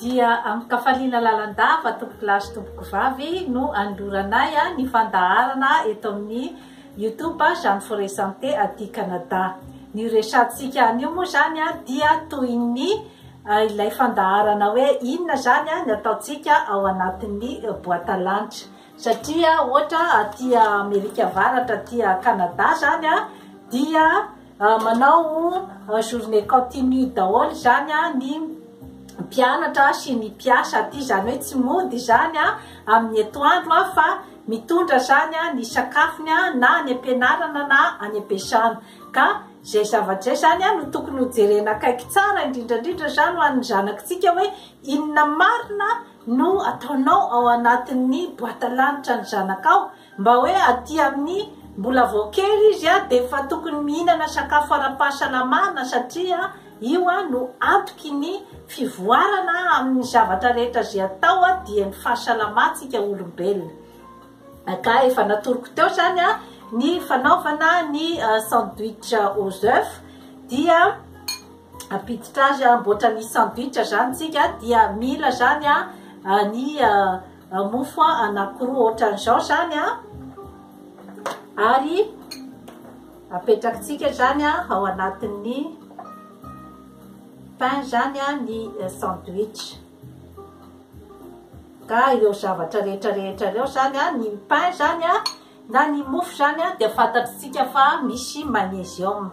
Dia amin-kafaliana lalandava tompokolahy sy tompokovavy no anoloranay ny fandaharana eto amin'ny Youtube Jeanne Forêt Santé aty Canada. Ny resahantsika anio moa izany dia toy ny ilay fandaharana hoe inona izany ny ataontsika ao anatin'ny boite à lunch. Satria ohatra aty Amerika Avaratra aty Canada izany dia Manao journée continue daholo izany ny mpianatra sy ny mpiasa aty, izany hoe tsy mody izany amin'ny atoandro fa mitondra izany ny sakafony na any am-pianarana na any am-piasana. Ka izay zavatra izay izany no tokony ho jerena akaiky tsara indrindra indrindra izany ho an'ny zanakitsika hoe inona marina no ataonao ao anatin'ny boite lanitra ny zanakao. Mba hoe aty amin'ny mbola vao kely izy dia efa tokony mihinana sakafo ara-pahasalamana satria io no antoky ny fivoarana amin'ny zavatra rehetra izay atao dia ny fahasalamantsika olombelona. Ka efa natoroko teo izany ny fanaovana ny sandwich aux oeufs dia ampiditra azy amboatra ny sandwich izany tsika dia mila izany ny Mofo anankiroa ohatran'izao izany an, ary apetrakitsika izany ao anatin'ny pain izany ny sandwich. Ka ireo zavatra rehetra rehetra ireo izany an, ny pain izany an, na ny mofo izany an, dia fantatritsika fa misy magnésium.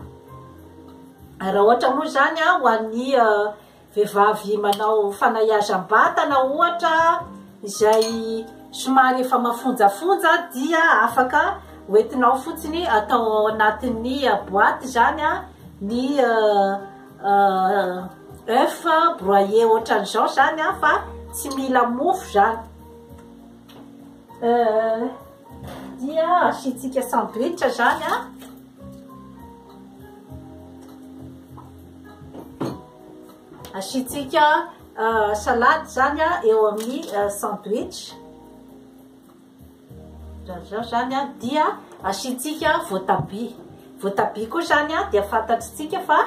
Raha ohatra moa izany an, ho an'ny Vehivavy manao fanahiazam-batana ohatra izay somary efa mafonjafonja dia afaka hoentinao fotsiny atao ao anatin'ny boite izany ny oeuf broyé ohatran'izao izany fa tsy mila mofo izany. Dia asiantsika sandwich izany. Asiantsika salade izany eo amin'ny sandwich. Ohatran'izao izany dia asiantsika voatabia. Voatabia koa izany dia fantatritsika fa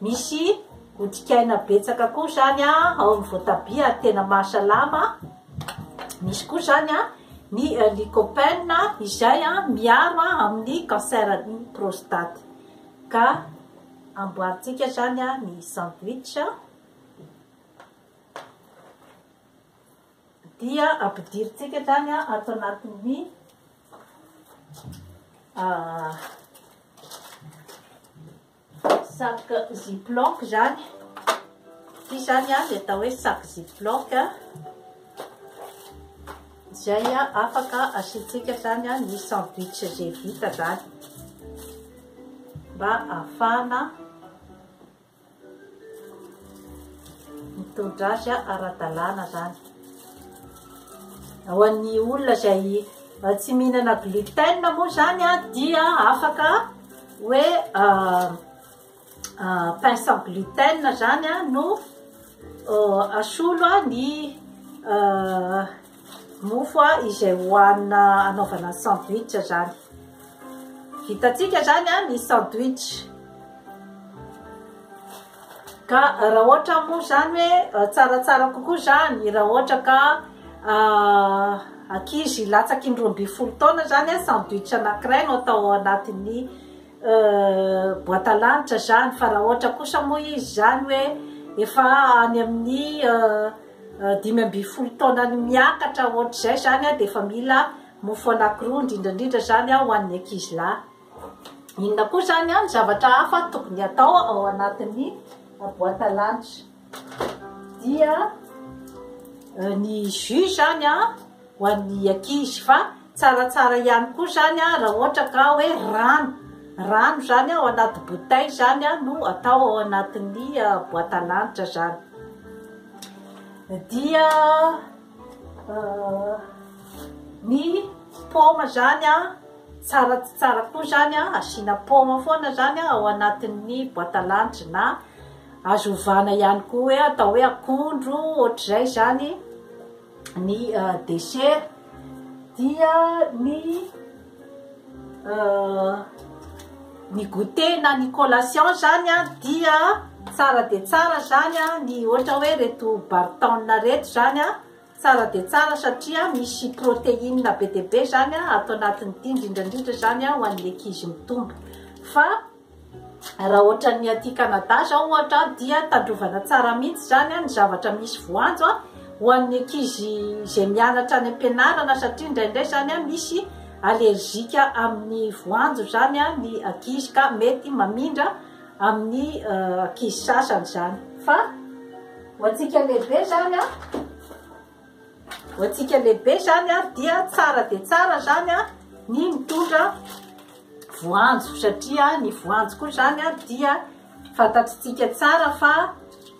misy otrikaina betsaka koa izany ao amin'ny voatabia ary tena mahasalama. Misy koa izany ny lycopène izay miaro amin'ny cancer ny prostate. Ka amboarintsika izany ny sandwich dia ampidirintsika izany ato anatin'ny Sac ziploc izany. Ity izany dia atao hoe sac ziploc. Izay afaka asiantsika izany ny sandwich izay vita izany. Mba ahafahana mitondra azy ara-dalàna izany. Ho an'ny olona izay tsy mihinana gluten moa izany dia afaka hoe pain sans gluten izany no asolo ny mofo izay hohanina anaovana sandwich izany. Vitantsika izany ny sandwich. Ka raha ohatra moa izany hoe tsaratsara kokoa izany raha ohatra ka ankizy latsaky ny 12 taona izany an, sandwich anankiray no atao ao anatin'ny boite à lunch izany, fa raha ohatra kosa moa izy izany hoe efa any amin'ny 15 taona any miakatra ohatr'izay izany an, dia efa mila mofo anankiroa indrindra indrindra izany ho an'ny ankizy lahy. Inona koa izany ny zavatra hafa tokony atao ao anatin'ny boite à lunch? Dia ny jus izany ho an'ny ankizy fa tsaratsara ihany koa izany raha ohatra ka hoe rano, rano izany ao anaty bouteille izany no atao ao anatin'ny boite à lunch izany. Dia ny paoma izany Tsara tsy tsara koa zany an, asiana paoma foana zany ao anatin'ny boite à lunch na azo ovana ihany koa hoe atao hoe akondro ohatr'izay zany ny dessert. Dia ny ny goûter na ny collation zany an dia. Tsara dia tsara zany a ny ohatra hoe reto Barton reto zany a, tsara dia tsara satria misy protéine be dia be zany a ato anatin'ity, indrindrandrindra zany a ho an'ny ankizy mitombo. Fa raha ohatran'ny aty Canada zao ohatra dia tandrovana tsara mihitsy zany a ny zavatra misy voanjo a ho an'ny ankizy izay mianatra any am-pianarana, satria indraindray zany a misy allergique amin'ny voanjo zany a ny ankizy ka mety mamindra amin'ny ankizy sasany zany. Fa ho antsika lehibe zany a, ho antsika lehibe zany a dia tsara dia tsara zany a ny mitondra voanjo, satria ny voanjo koa zany a dia fantatritsika tsara fa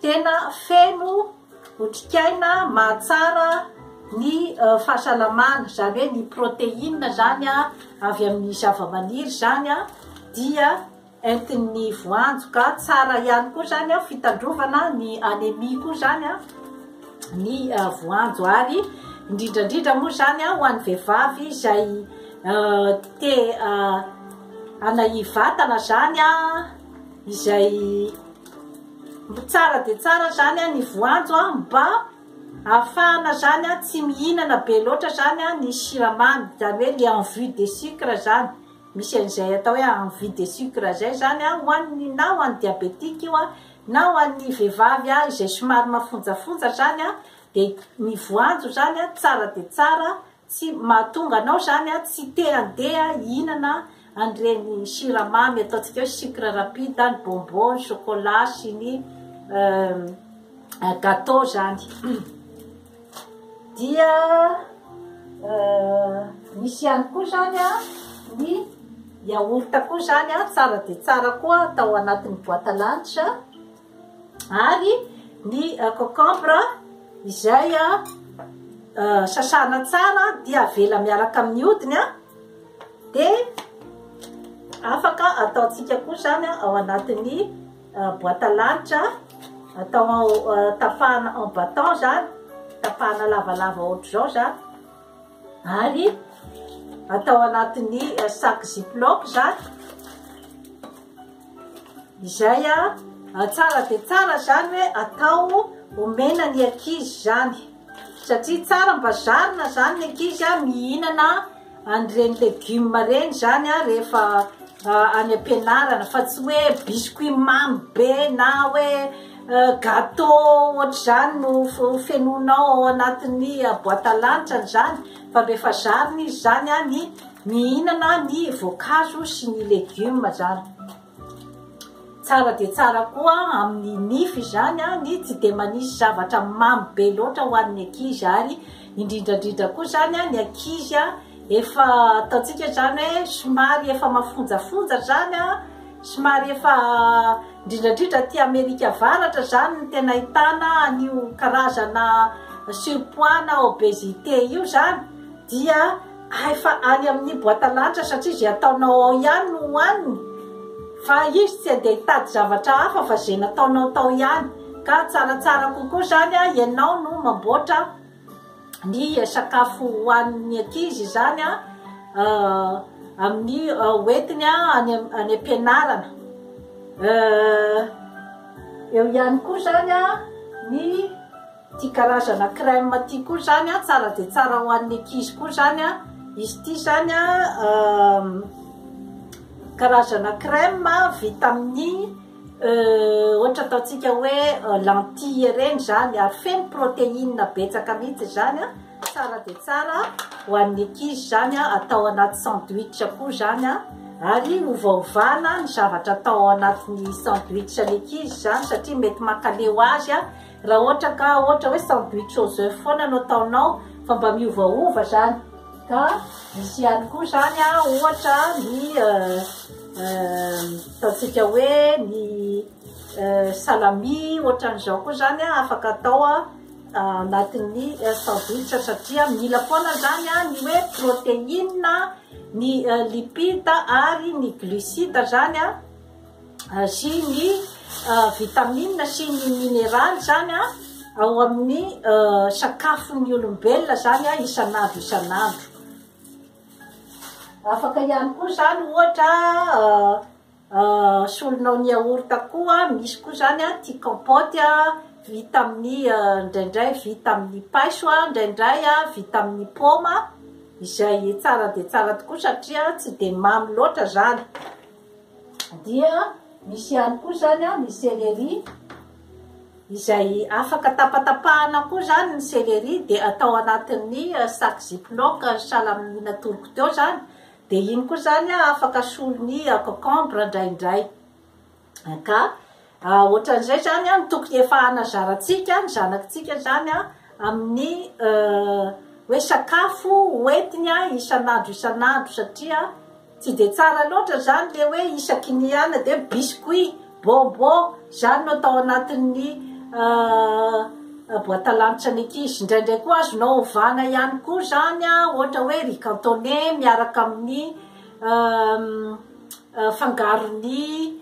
tena feno otrikaina mahatsara ny fahasalamana, zany hoe ny protéine zany a avy amin'ny zava-maniry zany a dia entin'ny voanjo, ka tsara ihany koa zany a fitandrovana ny anémie koa zany a ny voanjo. Ary indrindrandrindra moa zany a ho an'ny vehivavy izay te hanahy vatana zany a, izay tsara dia tsara zany a ny voanjo a mba ahafahana zany a tsy mihinana be loatra zany a ny siramamy, zany hoe le envie de sucre zany. Misy an'izay atao hoe envie de sucre zay zany a ho an'ny na ho an'ny diabétique io a na ho an'ny vehivavy a izay somary mafonjafonja zany a, dia ny voanjo zany a tsara dia tsara, tsy mahatonga anao zany a tsy te handeha hihinana an'ireny siramamy ataontsika hoe sucre rapide, ny bonbon, ny chocolat sy ny gâteau zany. Dia misy ihany koa zany a ny yaourt koa zany a tsara dia tsara koa atao anatin'ny boîte à lunch, ary ny concombre izay a sasana tsara dia avela miaraka amin'ny hodiny a, dia afaka ataontsika koa zany a ao anatin'ny boîte à lunch, atao tapahana en bâton zany, tapahana lavalava ohatr'izao zany, ary atao anatin'ny sac ziploc zany, izay a tsara dia tsara zany hoe atao omena ny ankizy zany, satria tsara mba zarina zany ny ankizy a mihinana an'ireny legioma reny zany a rehefa any am-pianarana, fa tsy hoe biscuit mamy be na hoe gâteau ohatr'izany no fenonao ao anatin'ny boîte à lunch zany, fa mba efa zarina izy zany a ny mihinana ny voankazo sy ny legioma zany. Tsara dia tsara koa amin'ny nify zany a ny tsy dia manisy zavatra mamy be loatra ho an'ny ankizy, ary indrindrandrindra koa zany a ny ankizy a efa ataontsika zany hoe somary efa mafonjafonja zany a, somary efa indrindrandrindra aty Amerika Avaratra zany ny tena ahitana an'io karazana surpoids na obésité io zany, dia efa any amin'ny boîte à lunch, satria izay ataonao ao ihany no hohaniny, fa izy tsy andeha hitady zavatra hafa fa izay nataonao tao ihany. Ka tsaratsara kokoa zany a ianao no mamboatra ny sakafo hohanin'ny ankizy zany a amin'ny hoentiny a any am-pianarana. Eo ihany koa zany a ny ty karazana crème ty koa zany a tsara dia tsara ho an'ny ankizy koa zany a izy ity zany a karazana crème vita amin'ny ohatra ataontsika hoe lentille reny zany, ary feno protéine betsaka mihitsy zany a, tsara dia tsara ho an'ny ankizy zany a atao anaty sandwich koa zany a, ary ovaovana ny zavatra atao ao anatin'ny sandwich ny ankizy zany, satria mety mankaleo azy a raha ohatra ka ohatra hoe sandwich aux œufs foana no ataonao, fa mba miovaova zany. Ka misy ihany koa zany a ohatra ny ataontsika hoe ny salami ohatran'izao koa zany a afaka atao a anatin'ny sandwich, satria mila foana zany a ny hoe protéine, ny lipide ary ny glucide zany a sy ny vitamine sy ny mineraly zany a ao amin'ny sakafon'ny olombelona zany a isan'andro isan'andro. Afaka ihany koa zany ohatra Solonao ny yaourt koa, misy koa zany ty compote vita amin'ny, indraindray vita amin'ny paiso, indraindray vita amin'ny paoma, izay tsara dia tsara tokoa satria tsy dia mamy loatra zany. Dia misy ihany koa zany ny céleri, izay afaka tapatapahana koa zany ny céleri dia atao anatin'ny sac ziploc sahala amin'ny natoroko teo zany. Dia iny koa zany afaka solon'ny concombre indraindray. Ka ohatran'izay zany no tokony efa hanazarantsika ny zanakitsika zany amin'ny hoe sakafo hoentiny isan'andro isan'andro, satria tsy dia tsara loatra zany le hoe isaky ny ihana dia biscuit, bonbon zany no atao anatin'ny boîte à lunch ny ankizy. Indraindray koa azonao ovana ihany koa zany, ohatra hoe riz cantonais miaraka amin'ny fangaron'ny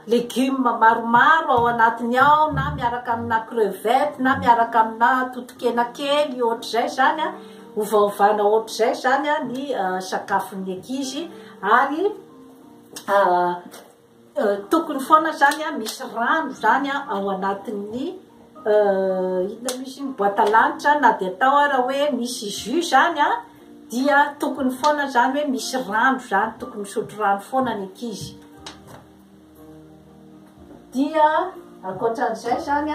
légumes maromaro ao anatiny ao, na miaraka amina crevette, na miaraka amina totokena kely ohatr'izay zany. Ovaovana ohatr'izay zany ny sakafon'ny ankizy. Ary tokony foana zany misy rano zany ao anatin'ny inona misy iny boîte à lunch, na dia atao ara hoe misy jus zany dia tokony foana zany hoe misy rano zany, tokony misotro rano foana ny ankizy. Dia ankoatran'izay zany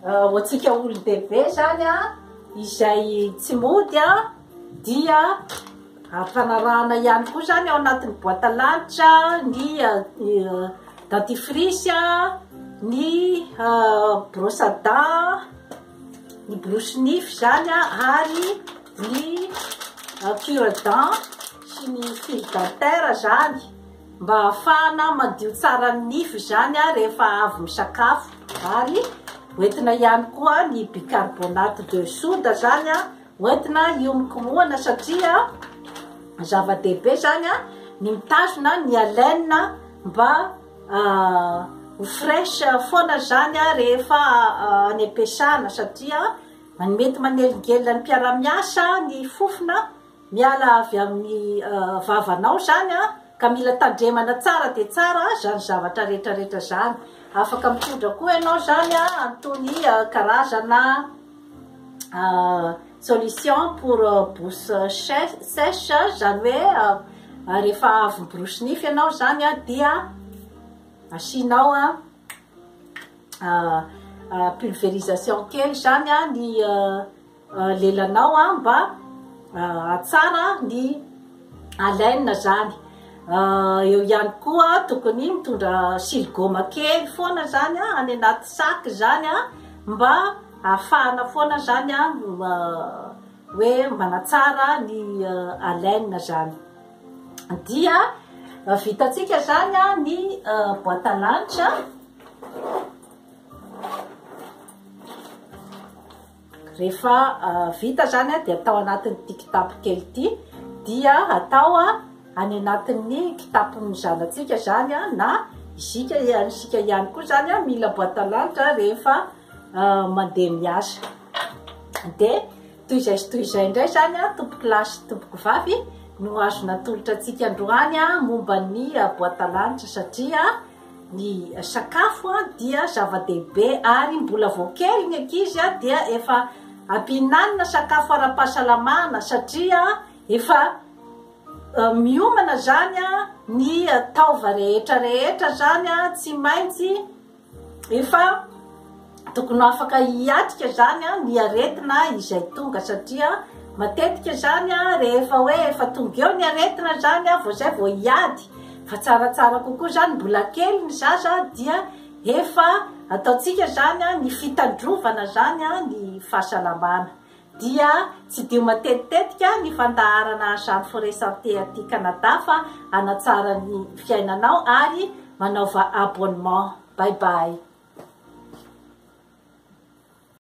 ho antsika olon-dehibe zany izay tsy mody dia ampanarahana ihany koa zany ao anatin'ny boîte à lunch ny dentifrice, ny brosse à dents, ny borosy nify zany ary ny cure-dent sy ny fil dentaire zany, mba ahafahana madio tsara ny nify zany rehefa avy misakafo. Ary hoentina ihany koa ny bicarbonate de soude zany hoentina hiomokomohana, satria zava-dehibe zany ny mitazona ny haleine mba ho fraîche foana zany rehefa any am-piasana, satria mety manelingelina ny mpiara-miasa ny fofona miala avy amin'ny vavanao zany, ka mila tandremana tsara dia tsara zany zavatra rehetrarehetra zany. Afaka mitondra koa ianao zany antony karazana solution pour bouche sèche, zany hoe rehefa avy miborosy nify ianao zany dia asianao pulvérisation kely zany ny lelanao mba hatsara ny haleine zany. Eo ihany koa tokony mitondra siligoma kely foana zany any anaty sac zany mba ahafahana foana zany hoe manatsara ny haleine zany. Dia vitantsika zany ny boîte à lunch. Rehefa vita zany dia atao anatin'ity kitapo kely ity, dia atao any anatin'ny kitapon'ny zanatsika zany, na isika ihany koa zany mila boîte à lunch rehefa mandeha miasa. Dia toy izay sy toy izay indray zany tompoko lahy sy tompoko vavy no azo natolotra antsika androany momba ny boîte à lunch, satria ny sakafo dia zava-dehibe ary mbola vao kely ny ankizy dia efa ampihinanina sakafo ara-pahasalamana, satria efa miomana zany ny taova rehetra rehetra zany tsy maintsy efa tokony ho afaka hiatrika zany ny aretina izay tonga, satria matetika zany rehefa hoe efa tonga eo ny aretina zany vao zay vao hiady, fa tsaratsara kokoa zany mbola kely ny zaza dia efa ataontsika zany ny fitandrovana zany ny fahasalamana. Dia tsy dio matetitetika ny fandaharana Jeanne Forêt Santé aty Canada fa hanatsara ny fiainanao, ary manaova abonnement. Bye bye.